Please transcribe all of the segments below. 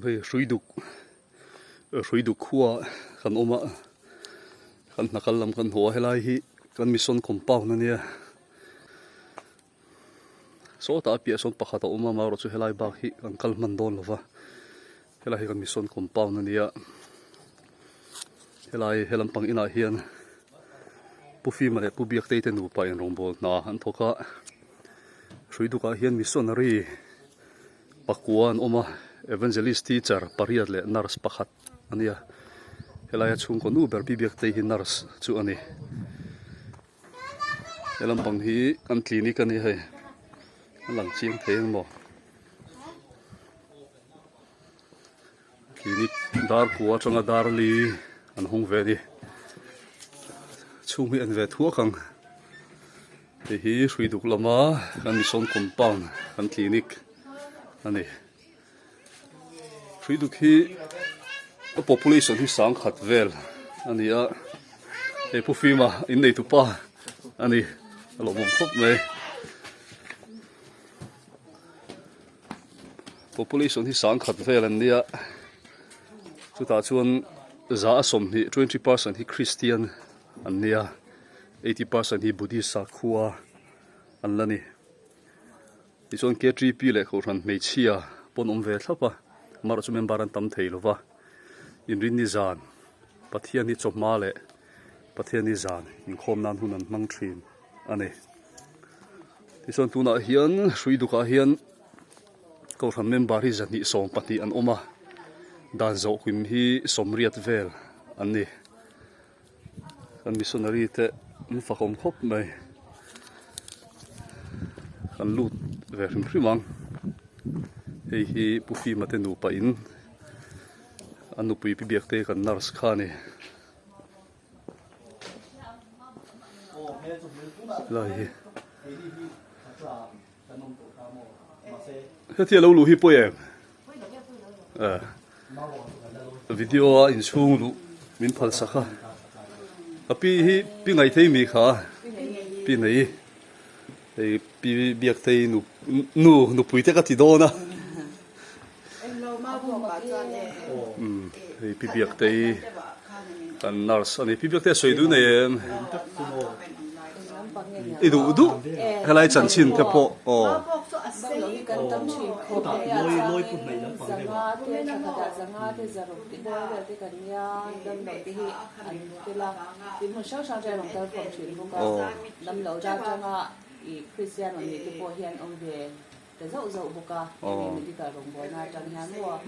Hei hrui duk hrui duk khua kan awm a kan hna kal lam kan hmu a helai hi kan mission compound ania sawtah a piah sawn pakhat a awm a amaherawh chu helai bak hi kan kal hman dawn lo va helai hi kan mission compound ania helai he lampang inah hian Pu Fima leh Pu Biaktei te nupa in rawngbawl hna an thawk a hrui dukah hian missionary Pakua an awm a, Evangelist teacher pariat leh nurse pakhat a nia. Helaia chhungkaw nu ber Pi Biaktei hi nurse chu a ni. He lampang hi an clinic a ni hei, a lang chiang thei ang maw? Clinic dar kua atanga dar li an hawng ve a ni. Chhung hi an ve thuak ang. Hei hi hrui duk lama kan mission compound kan clinic a ni. Hrui duk hi a population hi sangkhat vel a ni a, hei Pu Fima innei tupa a ni a lawmawm khawp mai. Population hi sangkhat vel an nia chutah chuan za a 20 twenty percent hi Christian an nia 80 percent hi Buddhist sakhua an la ni tichuan K3P leh kohhran hmeichhia pawn awm ve thlap a amaherawh chu member an tam thei lova inrinni zan Pathian hi chawhma leh Pathian hi zan inkhawm nan hun an hmang thin a ni. Tichuan tunah hian hrui dukah hian kohhran member hi 220 an awm a, dan zawh hlim hi 80 vel an ni. Kan missionary te an fakawm khawp mai. Kan lut ve hrim hrim ang. Hei hi Pu Fima te nupa in a nupui Pi Biakte kan nurse kha a ni. Lai hi Heti a lo luh hi pawi em? Eh Video a inchhung luh min phal sak a. Ka pi hi pi ngaih thei mi kha pi nei hei pi biak thei nu nu nupui te ka ti dawn a. Hei pi Biaktei kan nurse a ni. Pi Biaktei a sawi duh nei em? I duh duh helai chanchin te pawh aw. Ta zauh zauh bawk a, hemi medical rawngbawlna atang hian maw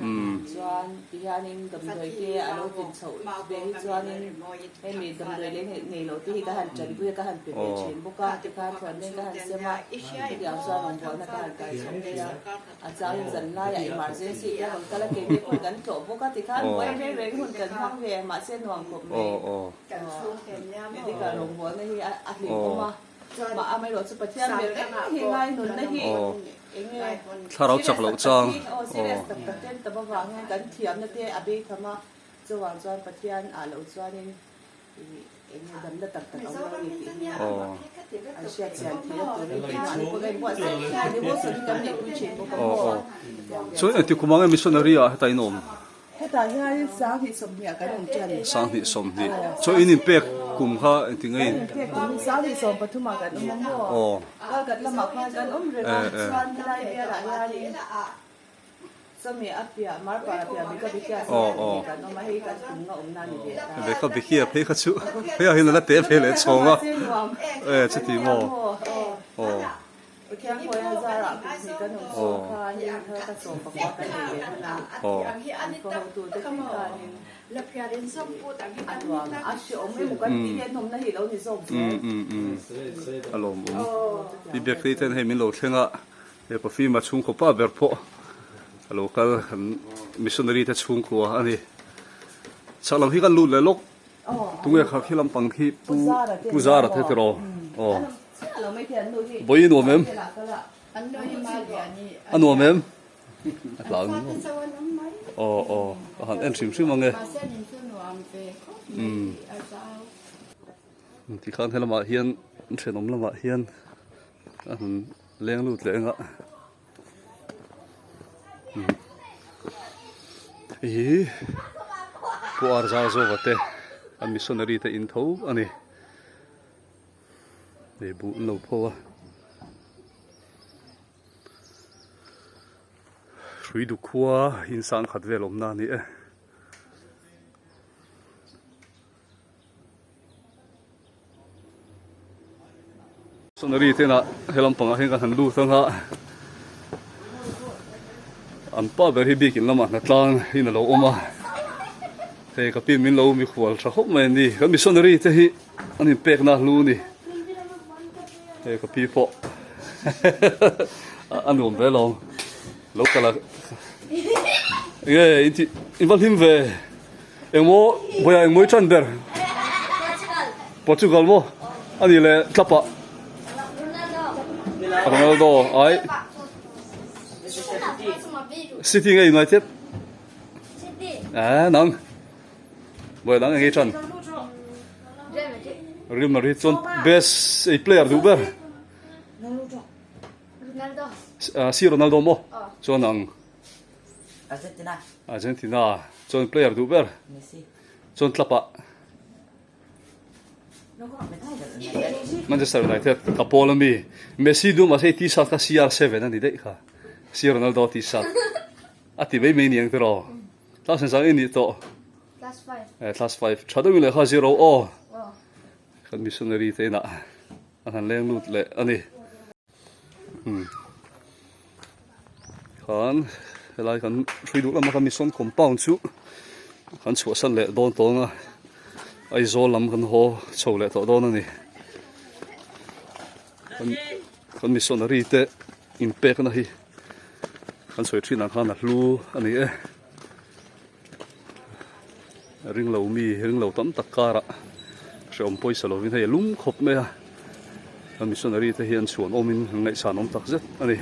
chuan ti hianin damdawi te a lo din chhoh ve hi chuanin hemi damdawi lei nei loh te hi ka han tanpui a, ka han pe ve thin bawk a, tikhan thuan leng ka han sem a, chutiang chuan rawngbawlna ka han kal chhoh phei a, a changin zan laiah emergency te a rawn kal a, keini pawhin kan tlawh bawk a, tikhan buai reng reng hun kan hmang ve, mahse nuam khawp mai, medical rawngbawlna hi a hlimawm a. Thlarau chak loh chang Chuan engti kum ang nge missionary ah heta in awm? Hetah hian 2020 ah kan awm ṭan. 2020. Chaw in inpek kum kha engti nge in? Kan inpek kum hi 2023 ah kan awm ang maw? Aw. Kalkat lamah khan kan awm reng a, chuan helai bialah hianin chawhmeh a piah, marpar a piah, Beka Bikia chu kan awm a, hei kan kum nga awmna a ni ve ta. Beka Bikia phei kha chu hei ah hian a la te ve leh chhawng a. E chuti maw? Aw. A lawm awm i biakhlei ten hei min lo thleng a he perfume a chhungkaw pa ber pawh a lo kal kan missionary te chhungkua a ni chak lam hi kan lut leh lawk tunge kha khi lampang khi pu pu zara te tiraw aw. Vawi i nuam em? A nuam em? A tlau nuam. Aw aw ka han en hrim hrim ang e. Umm. Tikhan helamah hian thenawm lamah hian a han leng lut leh eng a. Hei hi Pu Arzazova te an missionary te in tho a ni. Hei buh an lo pho a. Hrui duk khua in sang khat vel awmna a ni e. Missionary te inah he lampangah hian kan han lut ang a, an pa ber hi biakin lamah hnatlang in a lo awm a, hei ka pin min lo mikhual tha khawp mai a ni, kan missionary te hi an inpekna hlu a ni, hei ka pi pawh a nuam ve lo, lo kal a nge in va hlim ve. Engmaw vawiah engmaw i tan ber? Portugal maw? A nih leh tlapah Ronaldo ai City nge United? Eh nang vawiah nang eng i tan? Real Madrid chuan best ei player duh ber Si Ronaldo maw? Chuan ang Argentina. Argentina chuan player duh ber. Messi. Chuan club ah Manchester United ka pawl ami. Messi duh mahse t-shirt kha CR7 a ni daih kha. Si Ronaldo t-shirt. A ti mai mai niang tiraw. Class engzah nge nih tawh? Class 5. Eh class 5. Tha deuhin lehkha zero aw. Kan missionary te inah an han leng lut leh a ni. Khan helai kan hrui duh lama kan mission compound chu kan chhuahsan leh dawn tawng a Aizawl lam kan haw chho leh tawh dawn a ni kan missionary te inpekna hi kan sawi thin ang khan a hlu a ni e ringlo mi ringlo tam tak karah hrehawm pawisa lovin hei a lum khawp mai a a missionary te hian chhuan awmin an ngaihsan awm tak zet a ni.